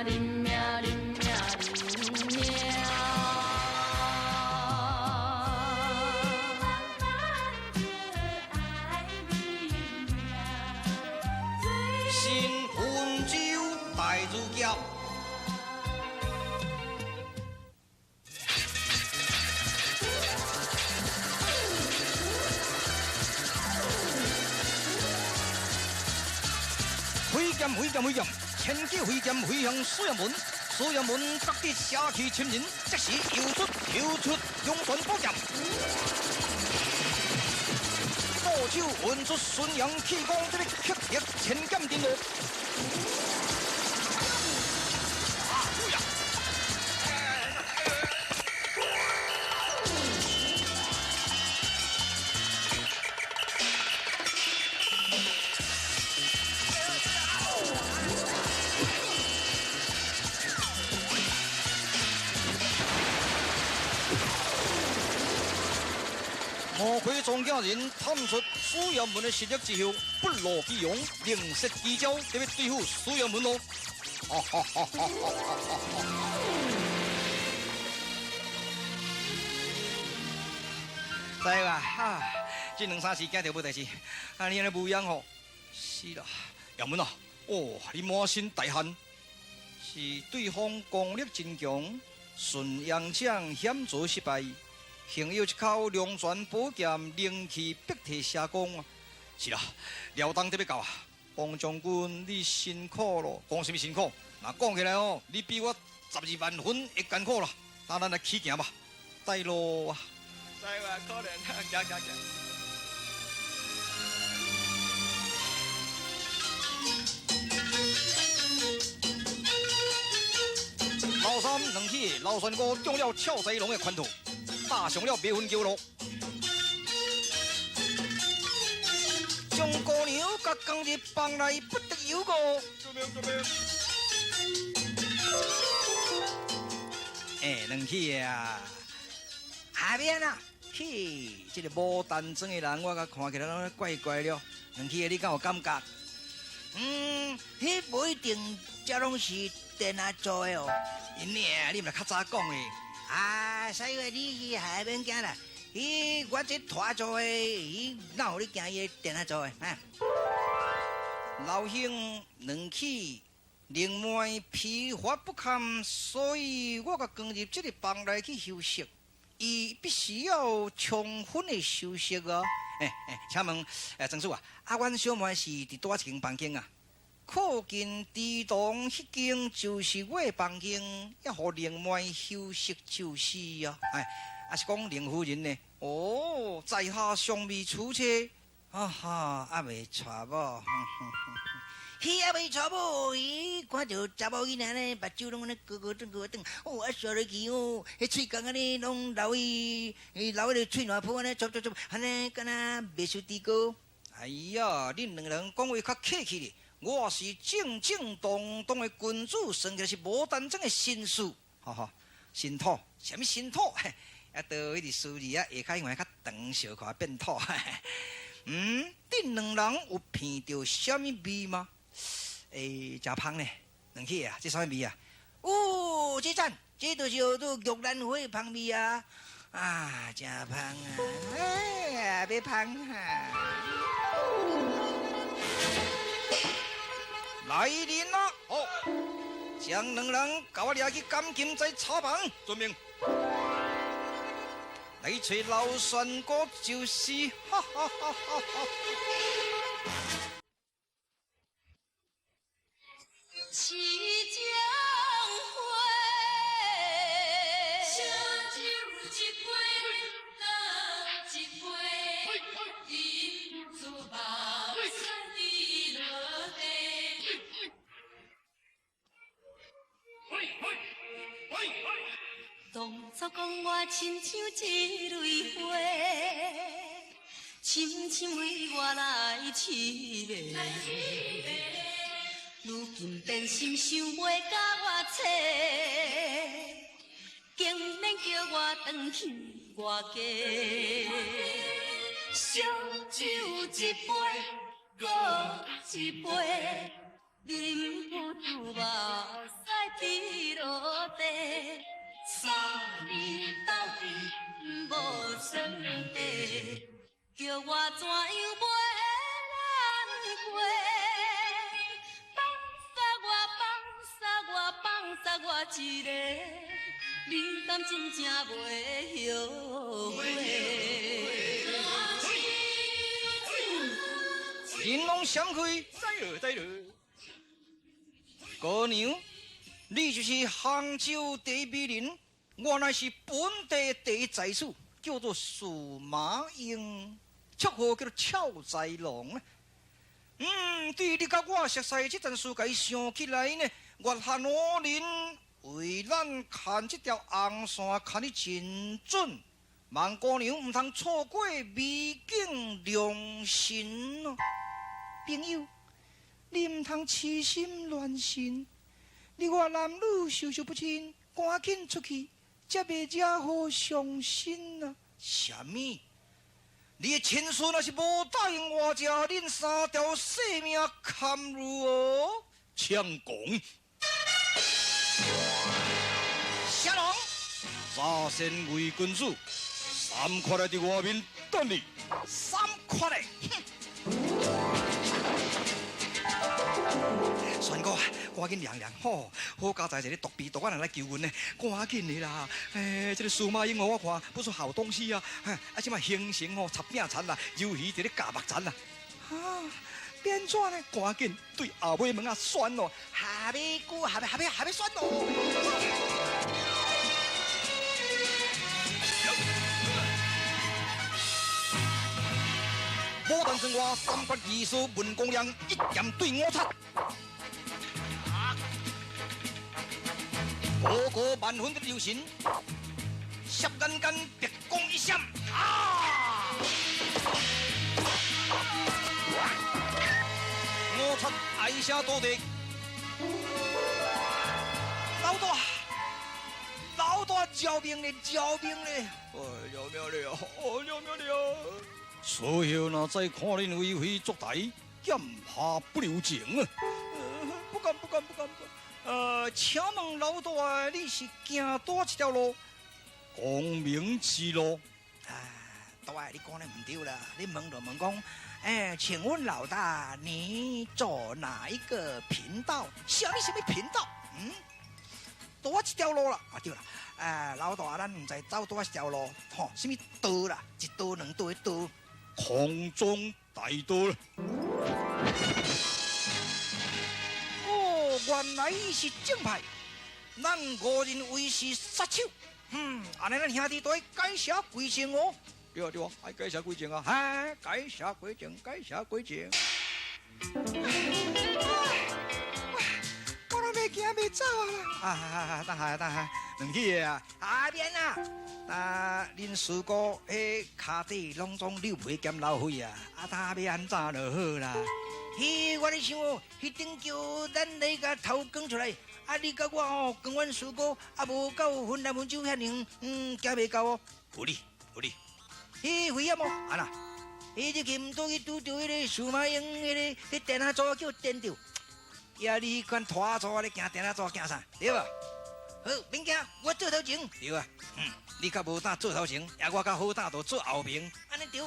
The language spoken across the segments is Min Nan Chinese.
恁命恁命恁命。新婚酒大如夹。飞剑飞剑飞剑，千骑飞剑飞向水门，水门觉得邪气侵人，即时游出抽出龙泉宝剑，左手运出纯阳气功，这个克敌千剑阵落。魔鬼庄稼人探出苏阳门的实力之后，不露其容，另设机招，特别对付苏阳门咯。哈哈哈哈哈哈！知啦，哈，这两三时惊到无代志，啊，你按呢无恙吼？是啦，阳门啊，哦，你满身大汗，是对方功力真强，顺阳掌险遭失败。幸有一口龙泉宝剑，灵气逼退邪功啊！是啦，辽东得欲到啊！王将军，你辛苦咯！讲啥物辛苦？若讲起来哦，你比我12万分会艰苦啦！那咱来起行吧，带路啊！知话可怜，行行行。老三两起，老三哥中了俏贼龙的拳头。打上了迷魂桥路，将姑娘共放入房内，不得有误。救命！救命！哎，两起啊，下面啊，嘿，这个无淡妆的人，我共看起来拢怪怪了。两起的，你敢有感觉？嗯，彼无一定，这拢是电仔做的哦。𪜶娘，你毋是较早讲的。啊，所以话你去海免惊啦，彼我这拖做的，彼哪有你惊伊电仔做的？啊？老兄两起，灵妹疲乏不堪，所以我共放入这个房内去休息。伊必须要充分的休息哦。欸欸，请问，欸，庄主啊，啊，阮小妹是伫佗一间房间啊？靠近池塘彼间就是我的房间，要予灵妹休息就是啊。哎，啊是讲灵夫人呢？哦，在下尚未娶妻，哈哈，犹未娶某。彼犹未娶某，伊看著查某囡仔呢，目睭拢按呢高高转高转，哦，啊笑落去哦，彼喙角按呢拢流伊，流彼个喙澜泡按呢，啜啜啜，按呢敢若袂输猪膏。哎呀，恁两个人讲话较客气咧。我是正正当当的君子，算起来是无单装的绅士，哈哈，新土，啥物新土？啊，到彼个书字啊，下骹因为较长，小可变土。嗯，恁两人有闻著啥物味吗？欸，真芳呢，两起啊，这啥物味啊？哦，这赞，这就是叫做玉兰花的芳味啊！啊，真芳啊！哎呀，欲芳哈！来人啊！哦，将两人共我掠去监禁在草房。遵命。来揣老山哥就是，哈哈哈哈哈！凄江花，烧酒一杯，干一杯，饮出目屎滴落地。当初讲我亲像一蕊花，深深为我来痴迷。如今变心想袂共我找，竟然叫我转去外家。烧酒一杯，阁一杯，忍不住目屎滴落地，三年斗阵無算計，叫我怎樣袂難過？放殺我，放殺我，放殺我一个，你敢真正袂後悔？玲瑯閃開，知了知了。姑娘，你就是杭州第一美人，我乃是本地第一才子，叫做司馬英，綽號叫做俏才郎。對你佮我熟似這陣事，共伊想起來呢，月下老人為咱牽這條紅線，牽得真準。望姑娘毋通錯過美景良辰哦。朋友，你毋通痴心亂神，你我男女授受不親，趕緊出去，才袂惹禍上身啊！啥物？你的親孫若是無答應我，這恁三條性命堪慮哦！搶講，啥人？詐仙偽君子，三塊來佇外面等你。三塊嘞！哼！選哥，趕緊涼涼吼，好佳哉一个獨臂獨眼人來求阮呢，趕緊的啦！欸，這个司馬英我看不是好東西啊！啊，這馬形成吼插餅田啦，魷魚佇咧夾目田啦，啊，變怎呢？趕緊對後尾門仔選咯，下尾久，下尾下尾下尾選咯！牡丹生我三國二叔文公亮一劍對五七，個個萬分的留神，霎眼間白光一閃，啊！五七哀聲倒地，老大，老大饒命咧，饒命咧！哎，饒命咧啊！哦，饒命咧啊！所以若再看恁為非作歹，劍下不留情啊！不敢不敢不敢不敢。請問老大，你是行佗一條路？光明之路。啊，大，你講得毋對啦！你問就問講，欸，請問老大，你走哪一個頻道？啥物啥物頻道？嗯，佗一條路啦。啊對啦，啊老大，咱毋知走佗一條路，吼，啥物道啦？一道兩道的道。空中大道了。哦，原來是正派，咱五人為是殺手。按呢咱兄弟都愛改邪歸正哦。對啊對啊，愛改邪歸正啊！哈，改邪歸正，改邪歸正。我都袂驚袂走啊啦！啊，等下等下，兩起的啊，阿免啊！啊，恁師哥彼跤底攏總溜皮兼老血啊！啊，他欲按怎就好啦。彼我咧想哦，彼頂叫咱來共頭扛出來，啊，你佮我吼扛阮師哥，啊，無到雲南溫州遐爾，行袂到哦。有理有理。彼危險哦，啊啦，彼入去毋拄去拄著彼个司馬英，彼个彼電仔組叫電著。呀，你彼款拖組咧行電仔組行啥？對無？好，免驚，我做頭前。對啊，你較無膽做頭前，啊，我較好膽就做後爿。按呢對。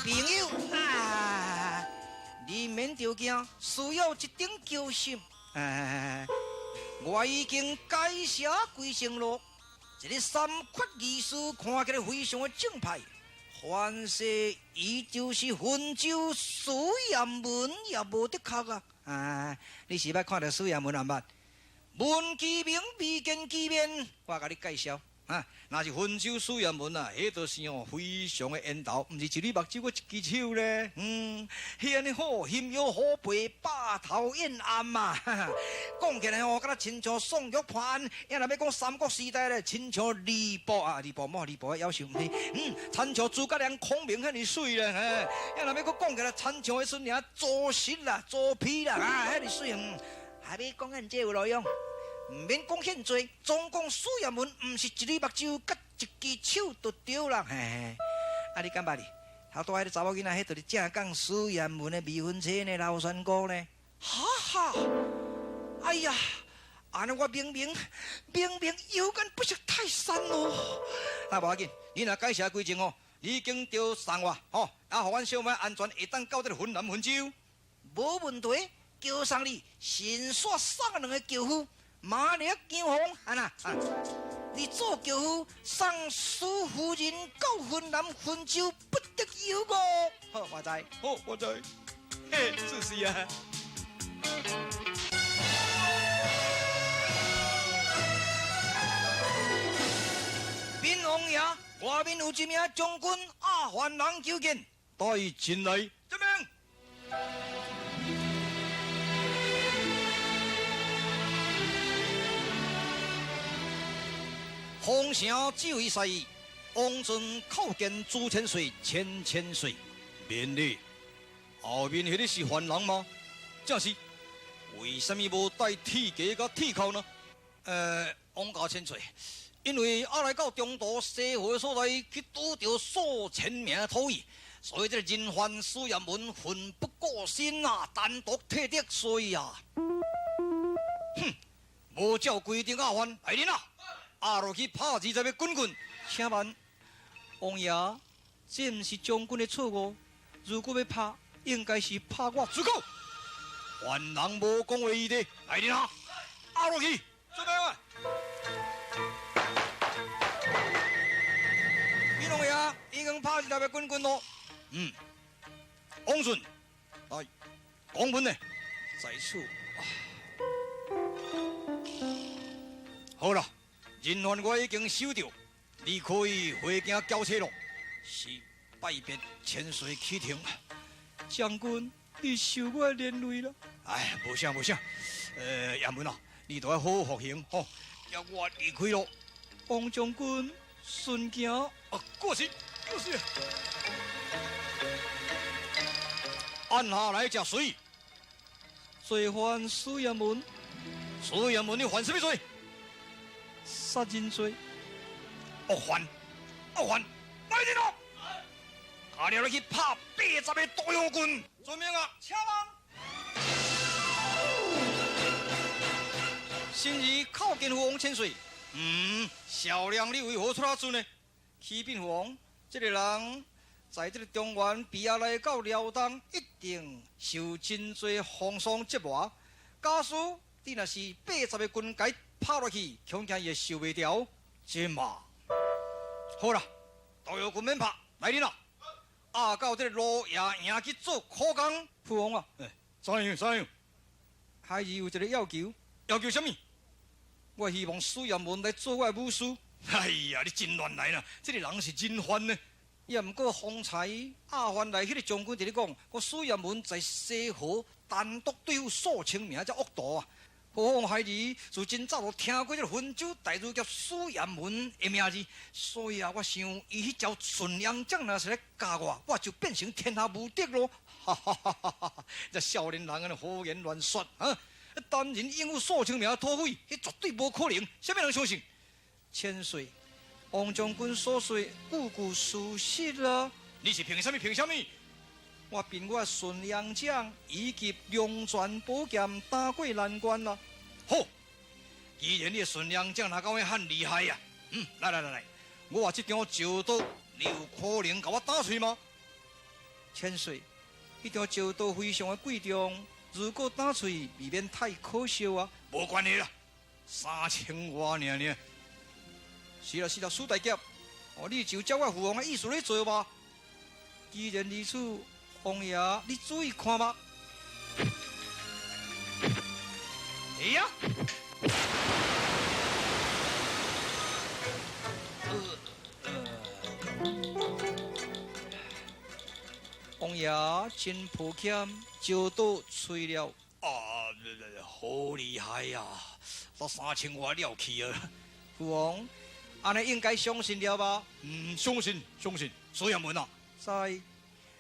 朋友啊，你免著驚，需要一點決心。哎，我已經改邪歸正咯。這个三缺義士看起來非常的正派，凡事伊就是溫州史艷文也無得確啊！啊，你是捌看著史艷文毋捌？文其名，未見其面，我共你介紹啊，若是溫州史艷文啊，彼就是哦非常的緣投，毋是一蕊目睭，閣一支手咧。彼按呢好，形腰虎背，百頭燕頷嘛。講起來哦，敢若親像宋玉破案，也若欲講三國時代咧，親像呂布啊，呂布無呂布的夭壽毋是，親像諸葛亮、孔明遐爾媠咧，嘿，也若欲閣講起來，親像彼陣爾周實啦、周瑜啦，啊，遐爾媠，還欲講按這有路用？毋免講遐濟，總共史艷文毋是一蕊目睭，佮一支手就對啦。嘿嘿，啊，你感覺哩？头拄彼个查某囡仔，彼就是正港苏彦文的未婚妻呢，刘仙姑呢。哈哈！哎呀，按呢我明明明明有眼不识泰山咯。那无要紧，你若改邪归正哦，你已经著送我吼，啊，予阮小妹安全会当到这个云南云州。无问题，轿送你，神煞送两个轿夫，马掠金凤，按那？你做轿夫送苏夫人到云南云州，不得有误。好，我知，好，我知。嘿，就是啊。禀王爷，外面有一名将军阿凡人求见，带进来。这边。风城指挥使王尊叩见朱千岁、千千岁，免礼。后面彼个是犯人吗？正是。为啥物无带铁枷佮铁銬呢？王家千岁，因为阿来到中途西湖的所在去拄著数千名土匪，所以这个人犯苏彦文奋不顾身啊，单独退敌，所以啊，哼，无照规定阿犯来人啊！压落去拍20个滚棍，请问王爷，这毋是将军的错误。如果欲拍，应该是拍我。住口！犯人无讲话余地，来人啊！压落去，准备啊！李王爷已经拍20个滚棍咯。嗯，王顺，来，讲文呢，在此。好了。人犯我已经收著，你可以回京交差咯。是，拜别千岁启程。将军，你受我连累了。哎，无啥无啥。彦文啊，你都爱好好服刑吼，叫我离开咯。王将军，顺行。啊，过去，过去。按下来食水。罪犯苏彦文。苏彦文，你犯什么罪？杀人罪。恶犯，恶犯，来人哦！下了你去拍80个大药棍。遵命啊，请问。新儿叩见父王千岁。嗯，少年你为何出来阵呢？启禀父王，这个人在这个中原毕业来到辽东，一定受真济风霜折磨。假使你若是80个军阶拍落去，恐惊伊会受袂牢。这嘛，好啦，大药棍免拍，来人啦！啊，到这个罗爷营去做苦工。父王啊，欸，怎样怎样？孩儿有一个要求，要求啥物？我希望苏彦文来做我的武师。哎呀，你真乱来啦！这个人是真犯呢。也毋过方才阿凡来彼个将军伫咧讲，讲苏彦文在西河单独对付数千名这恶徒啊。何况孩儿自真早就听过这个云州大儒侠苏彦文的名字，所以啊，我想伊彼招纯阳掌若是来教我，我就变成天下无敌咯！哈哈哈哈哈！这少年人按呢胡言乱说啊！单人应付数千名土匪，彼绝对无可能，啥物人相信？千岁，王将军所说句句属实啊！你是凭啥物？凭啥物？我凭我纯阳掌以及龙泉宝剑打过难关啦。好，既然你的纯阳掌若够遐厉害啊，来来来来，我这张石刀，你有可能共我打碎吗？千岁，彼张石刀非常的贵重，如果打碎，未免太可惜啊。无关系啦，3000外尔尔。是啦是啦，苏大侠，哦，你就照我父王的意思来做吧。既然如此，王爷，你注意看吧。哎呀！王爷真抱歉，石刀碎了。啊，好厉害呀！这3000外了去啊！父王，按呢应该相信了吧？嗯，相信，相信。苏彦文啊，在。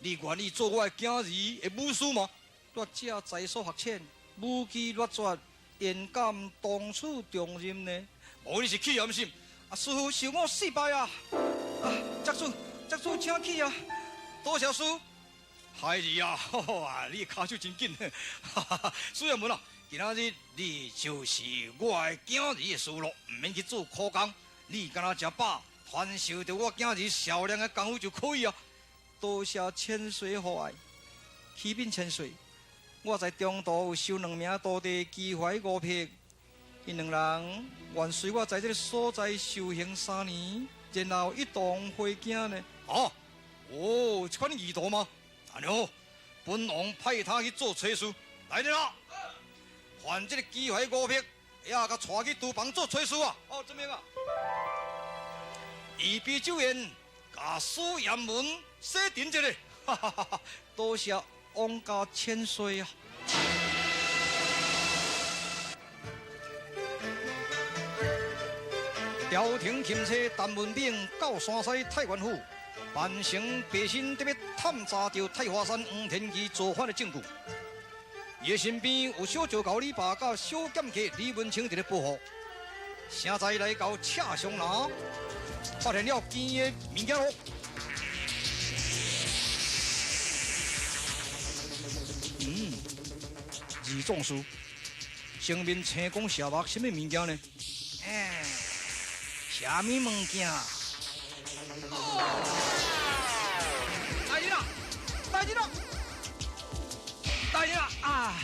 你愿意做我的囝儿的武师吗？劣者才疏学浅，武技劣绝，焉敢当此重任呢？无你是气还是？啊，师父受我四拜啊！啊，节主，节主请起啊！多谢师。孩儿啊，啊，你跤手真紧，苏彦文啊，今仔日你就是我的囝儿的事咯，毋免去做苦工，你干焦食饱，传授著我囝儿销量的功夫就可以啊。多谢千岁厚爱，启禀千岁，我在中途有收两名徒弟机怀五匹，𪜶两人愿随我在这个所在修行3年，然后一同回京呢。啊，哦，这款意图吗？按呢好，本王派他去做炊事，来人啊！还这个机怀五匹，也共带去厨房做炊事啊！哦，怎么样啊？预备酒宴，共苏彦文洗尘一下，哈哈哈哈！多谢王家千岁啊！朝廷钦差陈文炳到山西太原府。扮成白身，伫欲探查著太华山黄天基造反的证据。伊的身边有小石猴李霸佮小剑客李文清伫咧保护。现在来到赤松林，发现了奇异的物件咯。二壮士，前面青光射目，啥物物件呢？哎，啥物物件？大人啊，大人啊，大人啊！啊，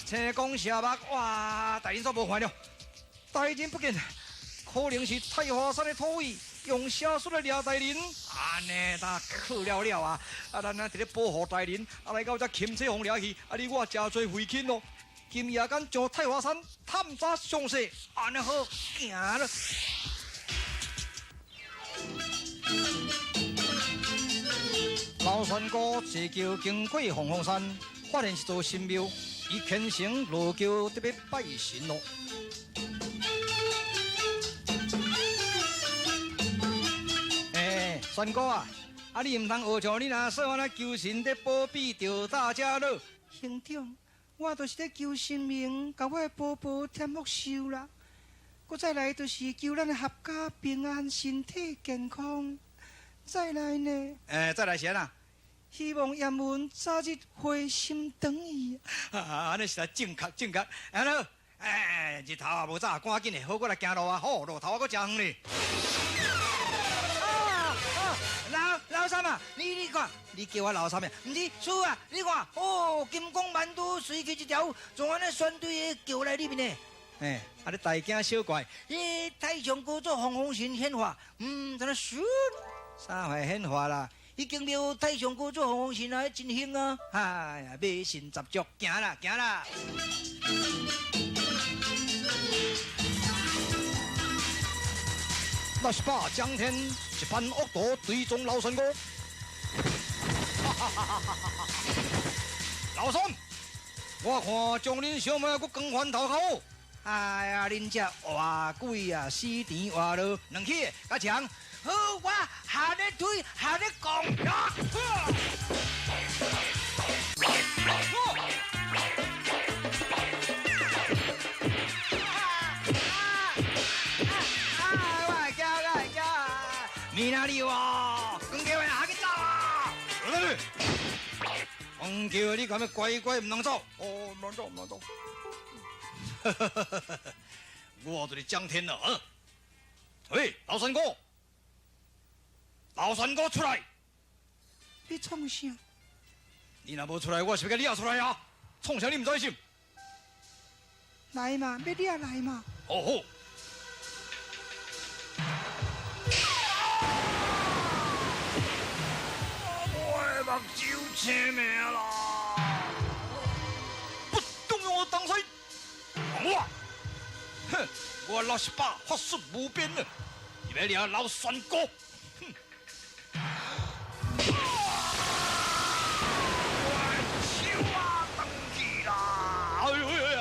青光射目，哇！大人煞无看著，大人不见，可能是太华山的土匪用邪术来掠大人。按呢，呾可了了啊！啊，咱啊伫咧保护大人，啊来到遮钦差予掠去，啊你我诚济费劲咯。今夜间上太华山探查详细，按呢好，行了。老仙姑坐轿经过凤凰山，发现一座神庙，伊虔诚落轿伫欲拜神咯。欸，仙姑啊，啊你毋通学像恁阿嫂按呢求神伫保庇著大家乐。兄长，我就是咧求神明，共我的宝宝添福寿啦。阁再来就是求咱的合家平安，身体健康。再来呢？欸，再来是按怎？希望叶文早日回心转意。啊，按呢实在正确正确。按呢好，欸，日头也无早，赶紧的，好，我来行路啊。好，路头还阁诚远哩。啊啊！老三啊，你看，你叫我老三呀？毋是，师啊，你看，哦，金光馒头随去一条，从按呢宣队的轿内里面呢。欸，啊你大惊小怪，彼太上高祖凤凰神显化，怎呢顺？啥货显化啦？彼间庙太上高祖凤凰神啊，真兴啊！哎呀，迷信十足，行啦行啦。68江天一番恶毒追踪老三哥。老三，我看将恁小妹阁光环头较好。哎呀，恁这活鬼啊，死甜活路，两起的较强。好，我下咧推，下咧讲。啊！我会惊，我会惊。你哪里哇？光叫的下去走啊！光叫的你敢欲乖乖毋通走？哦，毋通走，毋通走。我就是江天了啊！喂，老三哥，老三哥出来！你创啥？你若无出来，我是欲共你掠出来啊！创啥你毋知是？来嘛，欲掠来嘛！哦好。我的目睭青命啦！不动用我东西，我，哼，我68法术无边了，你欲掠老三哥，哼！我的手啊，断去啦！哎呦呀！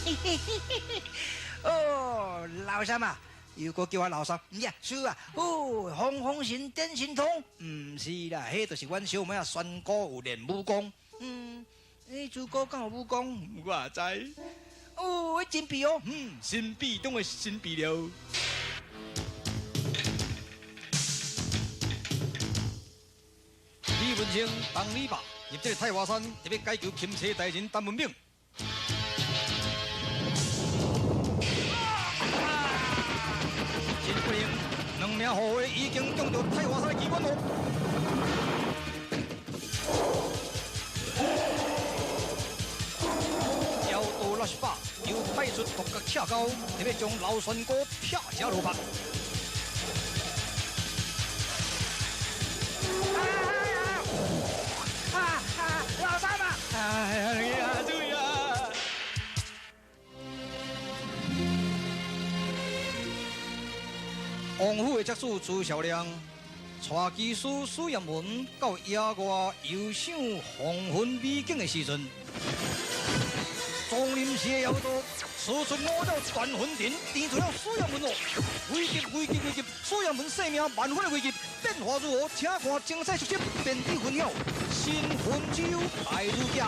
嘿嘿嘿嘿嘿，哦，老三啊，又阁叫我老三，毋是啊，师啊，哦，凤凰神点神通，毋是啦，彼就是阮小妹仔仙姑有练武功。欸，朱哥敢有武功？我也知。哦，彼真秘哦。神秘中的神秘了。文清当礼拜入这个太华山，特别解救钦差大人陈文敏。真不幸，两名护卫已经中到太华山的机关咯。妖道68又派出独角赤蛟，特别将老船姑撇下落腹。老三啊！哎呀，注意啊！王府的执事朱孝亮，带技师苏彦文到野外游赏黄昏美景的时阵，丛林社妖道使出五道断魂阵，缠住了苏彦文哦！危急危急危急！苏彦文性命万分的危急，变化如何？请看精彩剧集，便底分晓。新魂之友大如剑。